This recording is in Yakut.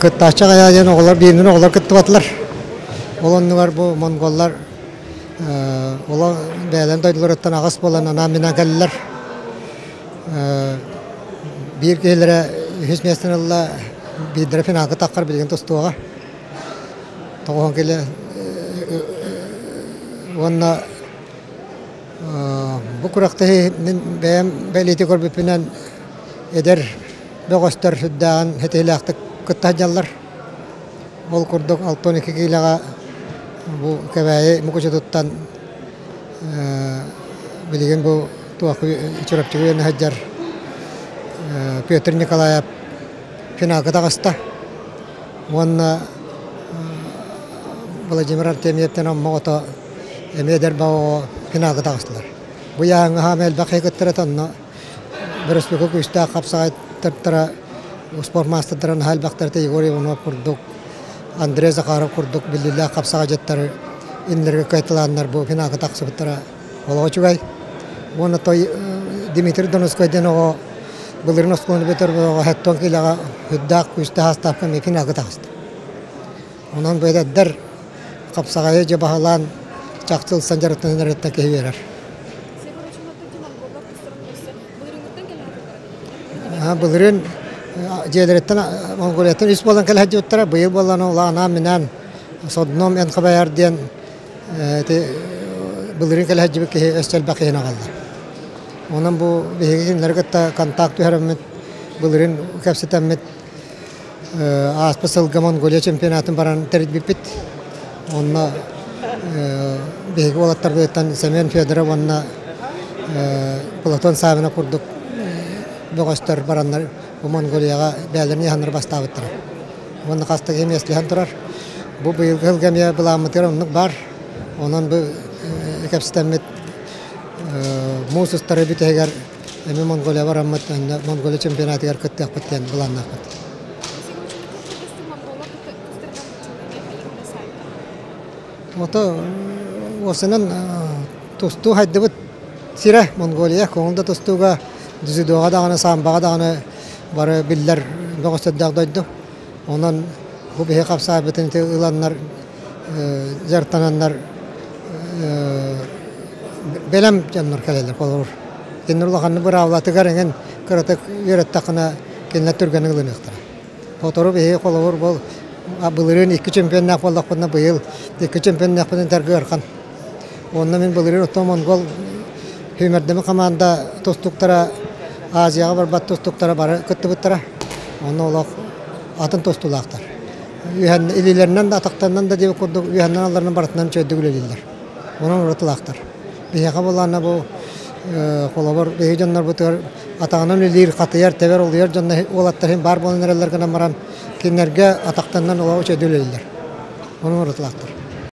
Кыттааччы аҕыйаҕа диэн оҕолор бииринэн оҕолор кыттыбатылар. Ол оннугар бу монголлар олох бэйэлэрин дойдуларыттан аҕыс буолан анаан-минээн кэллилэр. Биир киһилэрэ үһүс миэстэни ылла, биирдэрэ финалга таххар билигин тустуоҕа. Тоҕуһун килэ уонна бу күрэхтэһии мин бэйэм бэлиэтии көрбүппүнэн эдэр бөҕөстөр сүрдээҕин ситиһиилээхтик кытта сылдьаллар. Ол курдук 62 киилэҕэ бу Кэбээйи Мукучутуттан билигин бу туох Чурапчыга үөрэнэ сылдьар Петр Николаев финалга таҕыста. Уонна Владимир Артемьевтэн Амма оҕото эмиэ эдэр баҕа финалга таҕыстылар. Бу ыйааһыҥҥа хаама элбэх киһи кыттара онно Өрөспүүбүлүкэ күүстээх хапсаҕайдара спорт маастардара наһаа элбэхтэр этэ Егор Иванов курдук, Андрей Захаров курдук биллиилээх хапсаҕайдьыттары иннилэргэ кыайталааннар бу финалга тахсыбыттара олох үчүгэй. Уонна той Дмитрий Донускай диэн оҕо былырыын оскуоланы бүтэр оҕо 70 киилэҕэ үрдээх күүстээх астаахха эмиэ финалга таҕыста. Онон бу эдэрдэр хапсаҕайы дьэ баһылаан чахчы ылсан дьарыктанан киһи үөрэр. Былырыын дьиэлэриттэн Монголияттан үс буолан кэлэ сылдьыбыттара. Быйыл буоллаҕына улаанаа-минээн Содном НХБР диэн ити былырыын кэлэ сылдьыбыт киһи өссө элбэх киһини аҕалла. Онон бу биһиги кинилэри кытта контакт түһэрэммит, былырыын кэпсэтэммит Ааспыт сылга Монголия чемпионатын баран тэрийбиппит. Онно биһиги уолаттарбытыттан Семен Федоров уонна Платон Савинов курдук бөҕөстөр бараннар бу Монголияҕа бэйэлэрин ыйаһаннары бастаабыттара. Уонна хас да киһи миэстэлэһэн турар. Бу быйылгы сылга эмиэ былааммытыгар оннук баар. Онон бу кэпсэтэммит муус устары бүтэһигэр Эми Монголия бараммыт, онно Монголия чемпионатыгар кыттыахпыт диэн былааннаахпыт. Ото уосанан тустуу хайдыбыт сирэ Монголия, көҥүл да тустууга, дзюдоҕа даҕаны, самбаҕа даҕаны бары биллэр бөҕөстөрдөөх дойду. Онон бу биһи хапсаайбытын ити ыланнар дьарыктананнар бэлэм дьоннор кэлэллэр холобур. Кинилэр улаханнык быраабылатыгар эҥин кыратык үөрэттэххинэ кинилэр түргэнник ылыныахтара. Сотору биһиги холобур бу былырыын икки чемпионнаах буоллахпытына быйыл икки чемпионнаахпытын этэргэ ыарахан. Онно мин былырыын оттон монгол сүүмэрдэмэ хамаанда тустууктара Азияҕа барбат тустууктара бары кыттыбыттара. Онно олох атын тустуулаахтар. Үһэн илиилэринэн да атахтарынан да диэбит курдук үһэннэн алларынан барытынан үчүгэйдик үлэлииллэр. Онон уратылаахтар. Биһиэхэ буоллаҕына бу холобур биһиги дьоннорбутугар атаҕынан үлэлиир, хатыйар, тэбэр, олуйар дьонно уолаттар иһин баар буолан эрэллэр гынан баран кинилэргэ атахтарынан олох үчүгэйдик үлэлииллэр. Онон уратылаахтар.